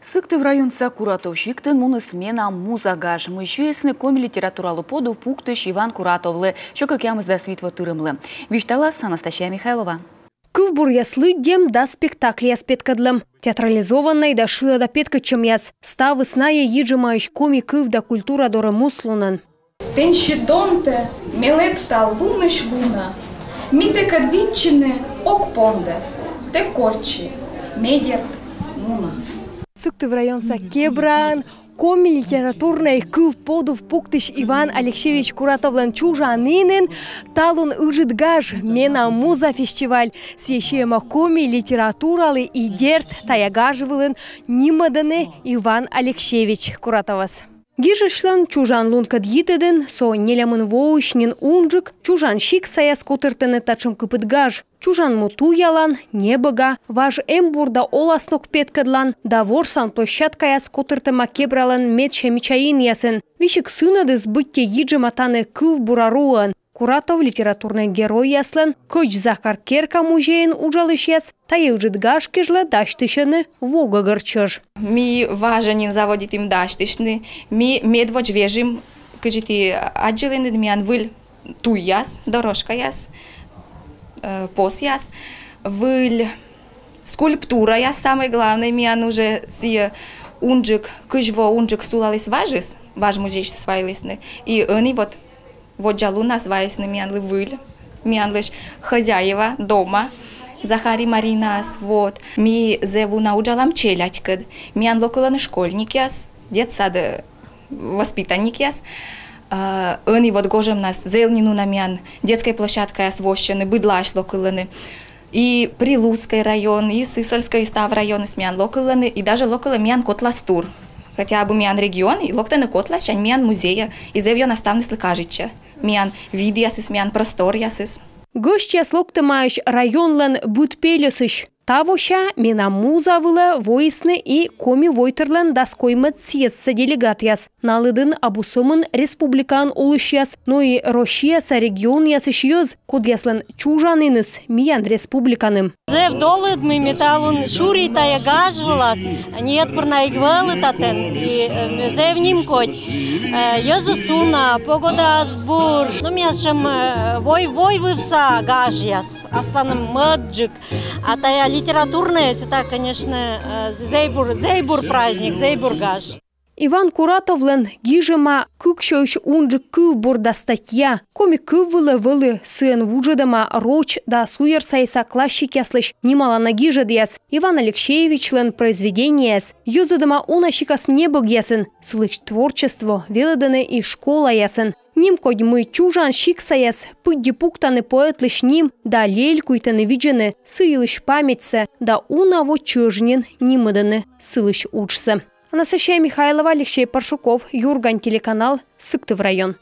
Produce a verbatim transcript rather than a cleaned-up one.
Сыктыв районса Куратов сиктын муніс «Менам муза» гаж, мый сиисны коми литературалы подув пуктысь Иван Куратовлы сё кӧкъямысдас вит во тырмлы. Висьталас Анастасия Михайлова. Кывбуръяс лыддем да спектакльяс петкӧдлӧм, театрализованнӧй да шылада петкӧдчӧмъяс — ставыс найӧ йиджӧмаӧсь коми кыв да культура дорӧ муслунӧн. Тэнсьыд донтӧ ме лэпта лунысь лунӧ, ми тэкӧд виччыны ог пондӧ, тэ кольччы, ме, дерт, муна. Сыктыв районса Кебраын коми литературнӧй кыв подув пуктысь Иван Алексеевич Куратовлӧн чужанінын талун ыджыд гаж — «Менам муза» фестиваль. Сійӧ сиӧма коми литературалы, и, дерт, тайӧ гаж вылын нимӧдӧны Иван Алексеевич Куратовӧс. Гижысьлӧн чужан лункӧд йитӧдын, со нелямын воысь нин унджык, чужан сиксаяс котыртӧны татшӧм кыпыд гаж. Чужан му туялан, небӧга, важ эмбур да оласног петкӧдлан да ворсан площадкаяс котыртӧма Кебралӧн медся мича инъясын. Весиг сынӧдыс быттьӧ йиджӧма тані кывбура руӧн. Куратов литературнӧй геройяслӧн, кӧч Захар керка музейын уджалысьяс, тайӧ ыджыд гаж кежлӧ дасьтысьӧны во гӧгӧр чӧж. Ми важӧн нин заводитім дасьтысьны, ми медводз вежим, кыдзи ті аддзылінныд, миян выль туйяс, дорожкаяс, э, посъяс, выль скульптураяс, самӧй главнӧй, миян уже сійӧ унджык, кызь во унджык сулаліс важыс, важ музейысь вайлісны, и ӧні вот воддза лунас вайисны миянлы выль, миянлысь хозяева дома, Захар и Маринаас, вот. Ми зэв уна уджалам челядькӧд, миян локтӧны школьникъяс, детсад, э, воспитанникъяс. А, ӧні вот гожӧмнас зэв нин уна миян детскӧй площадкаяс воссьӧны, быдлаысь локтӧны. И Прилузскӧй район, и Сысольскӧй, и став районыс миян локтӧны, и даже локтӧ миян котлас тур. Хотя бы миян регион, и локтӧны котлас, сянь миян музейӧ, и зэв ёна ставныслы кажитчӧ миян видъясыс, миян просторъясыс. Гӧсьтъяс локтӧмаӧсь районлӧн быд пельӧсысь. Тавося «Менам муза» вылӧ воисны и Коми войтырлӧн дас коймӧд съездса делегатъяс. На лыдын абу сӧмын республикаын олысьяс, но и Россияса регионъясысь йӧз, кодъяслӧн чужаніныс миян республиканым. Зэв долыд, мый ми талун сюри тайӧ гаж вылас, ни ӧтпырнас эг вӧлі татӧн, и, э, зэв нимкодь. Э, йӧзыс уна, погодаыс бур. Ну, миян сэтшӧм, э, вой, войвывса гажъяс, асланым мӧдджык. А тайӧ литературнӧй, это, конечно, э, зэв бур, зэв бур праздник, зэв бур гаж. Иван Куратовлӧн гижӧма кык сюрс унджык кывбур да статья. Коми кыв вылӧ вӧлі сійӧн вуджӧдӧма роч да суйӧрсайса классикъяслысь нималана гижӧдъяс. Иван Алексеевичлӧн произведениеяс йӧзӧдӧма уна сикас небӧгъясын, сылысь творчество велӧдӧны и школаясын. Нимкодь, мый чужан сиксаяс пыдди пуктӧны поэтлысь ним да лелькуйтӧны видзӧны сы йылысь паметьсӧ да уна во чӧж нин нимӧдӧны сылысь уджсӧ. Анастасия Михайлова, Алексей Паршуков, «Юрган» телеканал, Сыктыв район.